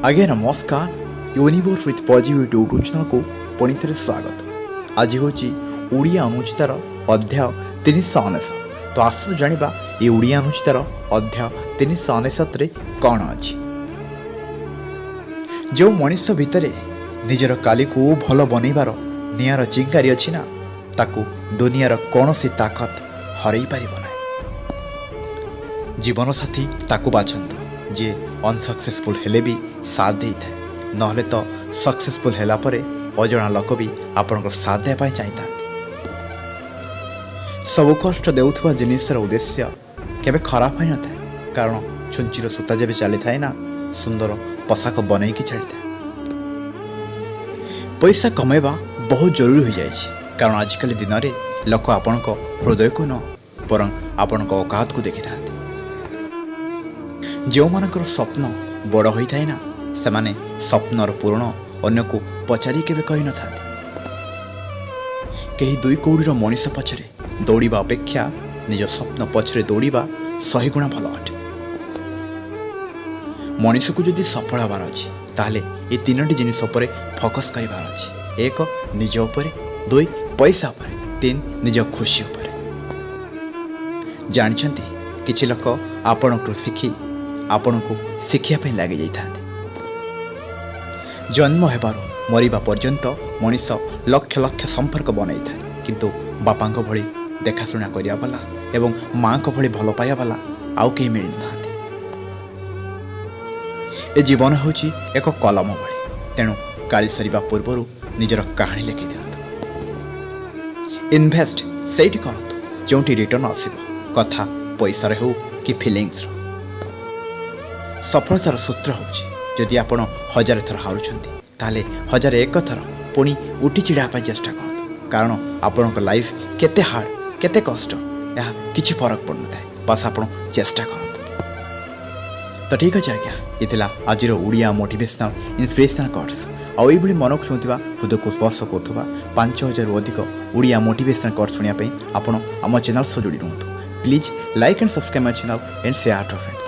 ଆଜ୍ଞା ନମସ୍କାର। Universe with positivity YouTube ଚ୍ୟାନେଲ୍କୁ ପୁଣି ଥରେ ସ୍ୱାଗତ। ଆଜି ହେଉଛି ଓଡ଼ିଆ ଅନୁଚିନ୍ତାର ଅଧ୍ୟାୟ 399। ତ ଆସନ୍ତୁ ଜାଣିବା, ଏ ଓଡ଼ିଆ ଅନୁଚିନ୍ତାର ଅଧ୍ୟାୟ 399ରେ କ'ଣ ଅଛି। ଯେଉଁ ମଣିଷ ଭିତରେ ନିଜର କାଲିକୁ ଭଲ ବନେଇବାର ନିଆଁର ଚିଙ୍ଗାରି ଅଛି ନା, ତାକୁ ଦୁନିଆର କୌଣସି ତାକତ ହରେଇ ପାରିବ ନାହିଁ। ଜୀବନସାଥୀ ତାକୁ ବାଛନ୍ତୁ, ଯିଏ ଅନସକ୍ସେସଫୁଲ୍ ହେଲେ ବି ସାଥ ଦେଇଥାଏ। ନହେଲେ ତ ସକ୍ସେସଫୁଲ୍ ହେଲା ପରେ ଅଜଣା ଲୋକ ବି ଆପଣଙ୍କର ସାଥ ଦେବା ପାଇଁ ଚାହିଁଥାନ୍ତି। ସବୁ କଷ୍ଟ ଦେଉଥିବା ଜିନିଷର ଉଦ୍ଦେଶ୍ୟ କେବେ ଖରାପ ହୋଇନଥାଏ, କାରଣ ଛୁଞ୍ଚିର ସୂତା ଯେବେ ଚାଲିଥାଏ ନା, ସୁନ୍ଦର ପୋଷାକ ବନେଇକି ଛାଡ଼ିଥାଏ। ପଇସା କମାଇବା ବହୁତ ଜରୁରୀ ହୋଇଯାଇଛି, କାରଣ ଆଜିକାଲି ଦିନରେ ଲୋକ ଆପଣଙ୍କ ହୃଦୟକୁ ନୁହଁ, ବରଂ ଆପଣଙ୍କ ଔକାତକୁ ଦେଖିଥାନ୍ତି। ଯେଉଁମାନଙ୍କର ସ୍ୱପ୍ନ ବଡ଼ ହୋଇଥାଏ ନା, ସେମାନେ ସ୍ୱପ୍ନର ପୂରଣ ଅନ୍ୟକୁ ପଚାରି କେବେ କହିନଥାନ୍ତି। କେହି ଦୁଇ କଉଡ଼ିର ମଣିଷ ପଛରେ ଦୌଡ଼ିବା ଅପେକ୍ଷା ନିଜ ସ୍ୱପ୍ନ ପଛରେ ଦୌଡ଼ିବା 100 ଗୁଣା ଭଲ ଅଟେ। ମଣିଷକୁ ଯଦି ସଫଳ ହେବାର ଅଛି, ତାହେଲେ ଏ ତିନୋଟି ଜିନିଷ ଉପରେ ଫୋକସ୍ କରିବାର ଅଛି। ଏକ, ନିଜ ଉପରେ। ଦୁଇ, ପଇସା ଉପରେ। ତିନି, ନିଜ ଖୁସି ଉପରେ। ଜାଣିଛନ୍ତି, କିଛି ଲୋକ ଆପଣଙ୍କଠୁ ଶିଖି ଆପଣଙ୍କୁ ଶିଖିବା ପାଇଁ ଲାଗିଯାଇଥାନ୍ତି। ଜନ୍ମ ହେବାରୁ ମରିବା ପର୍ଯ୍ୟନ୍ତ ମଣିଷ ଲକ୍ଷ ଲକ୍ଷ ସମ୍ପର୍କ ବନାଇଥାଏ, କିନ୍ତୁ ବାପାଙ୍କ ଭଳି ଦେଖାଶୁଣା କରିବା ବାଲା ଏବଂ ମାଆଙ୍କ ଭଳି ଭଲ ପାଇବା ବାଲା ଆଉ କେହି ମିଳିନଥାନ୍ତି। ଏ ଜୀବନ ହେଉଛି ଏକ କଲମ ଭଳି, ତେଣୁ କାଳି ସରିବା ପୂର୍ବରୁ ନିଜର କାହାଣୀ ଲେଖିଦିଅନ୍ତୁ। ଇନଭେଷ୍ଟ ସେଇଠି କରନ୍ତୁ, ଯେଉଁଠି ରିଟର୍ଣ୍ଣ ଆସିବ, କଥା ପଇସାର ହେଉ କି ଫିଲିଙ୍ଗସର। ସଫଳତାର ସୂତ୍ର ହେଉଛି, ଯଦି ଆପଣ ହଜାରେ ଥର ହାରୁଛନ୍ତି, ତାହେଲେ 1001 ଥର ପୁଣି ଉଠି ଛିଡ଼ା ପାଇଁ ଚେଷ୍ଟା କରନ୍ତୁ, କାରଣ ଆପଣଙ୍କ ଲାଇଫ୍ କେତେ ହାର୍ଡ଼, କେତେ କଷ୍ଟ, ଏହା କିଛି ଫରକ ପଡ଼ୁନଥାଏ। ବାସ୍, ଆପଣ ଚେଷ୍ଟା କରନ୍ତୁ। ତ ଠିକ୍ ଅଛି ଆଜ୍ଞା, ଏ ଥିଲା ଆଜିର ଓଡ଼ିଆ ମୋଟିଭେସନାଲ୍ ଇନ୍ସପିରେସନାଲ୍ କୋଟ୍ସ। ଆଉ ଏଇଭଳି ମନକୁ ଛୁଉଁଥିବା, ହୃଦୟକୁ ସ୍ପର୍ଶ କରୁଥିବା 5000ରୁ ଅଧିକ ଓଡ଼ିଆ ମୋଟିଭେସନାଲ୍ କୋଟ୍ସ ଶୁଣିବା ପାଇଁ ଆପଣ ଆମ ଚ୍ୟାନେଲ୍ ସହ ଯୋଡ଼ି ରୁହନ୍ତୁ। Please like and subscribe my channel and share to friends.